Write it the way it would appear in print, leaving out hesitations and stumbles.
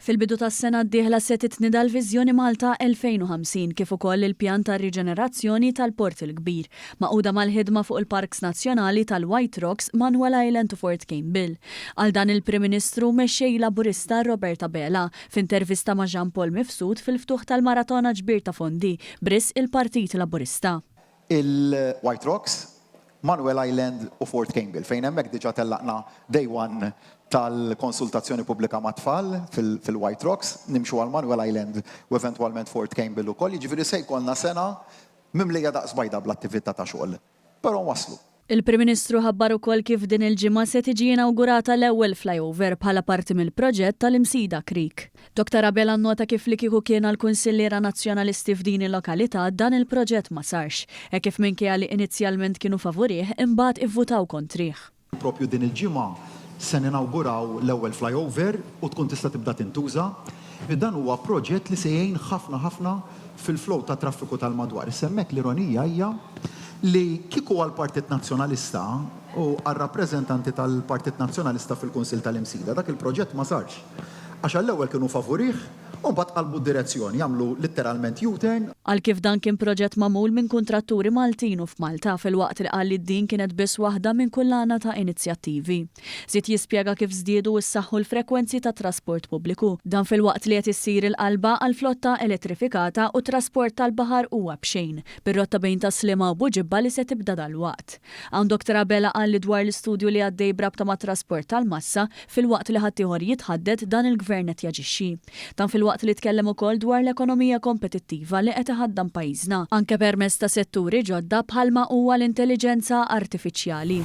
Fil-bidu tas-sena d-dieħla se titnieda l-Viżjoni Malta 2050 kif ukoll il-pjan ta' riġenerazzjoni tal-Port il-Kbir, magħquda mal-ħidma fuq il-Parks Nazzjonali tal-White Rocks, Manuel Island u Fort Campbell. Qal dan il-Prim Ministru u Mexxej Laburista Robert Abela f'intervista ma' Jean Paul Mifsud fil-ftuħ tal-Maratona Ġbir ta' Fondi b'risq il-Partit Laburista. Il-White Rocks, Manuel Island u Fort Campbell, fejn hemmhekk diġà tellaqna day one tal-konsultazzjoni pubblika mat-tfal fil-White Rocks, nimxu għal Manuel Island u eventwalment Fort Campbell ukoll, jiġifieri se jkollna sena mimlija daqs bajda bl-attività ta' xogħol. Però nwasslu. Il-Prim Ministru ħabbar ukoll kif din il-ġimgħa se tiġi inawgurata l-ewwel flyover bħala parti mill-proġett tal-Imsida Creek. Dottor Abela nnota kif li kieku kien għall-kunsilliera Nazzjonalisti f'din il-lokalità dan il-proġett ma sarx, hekk kif minkejja li inizjalment kienu favurih imbagħad ivvutaw kontrih. Propju din il-ġimgħa se ninawguraw l-ewwel flyover u tkun tista' tibda tintuża. Dan huwa proġett li se jgħin ħafna ħafna fil-flow tat-traffiku tal-madwar. Issa hemmhekk l-ironija hija li kieku għall-Partit Nazzjonalista u għar-rappreżentanti tal-Partit Nazzjonalista fil-Kunsill tal-Imsida dak il-proġett ma sarx. Għax għall-ewwel kienu favurih u mbagħad qalbu d-direzzjoni, għamlu litteralment U-turn. Qal kif dan kien proġett magħmul minn kuntratturi Maltin u f'Malta filwaqt li qal li din kienet biss waħda minn kullana ta' inizjattivi. Żied jispjega kif żdiedu u ssaħħu l-frekwenzi tat-trasport pubbliku. Dan filwaqt li qed issir il-qalba għal flotta elettrifikata u t-trasport tal-baħar huwa b'xejn, bir-rotta bejn Tas-Sliema u Buġibba li se tibda dalwaqt. Hawn Dottor Abela qal li dwar l-istudju li għaddej b'rabta mat-trasport tal-massa, filwaqt li ħaddieħor jitħaddet, dan il-Gvern qed jaġixxi. Dan filwaqt li tkellem ukoll dwar l-ekonomija kompetittiva li qed iħaddan pajjiżna, anke permezz ta' setturi ġodda bħalma huwa l-intelliġenza artifiċjali.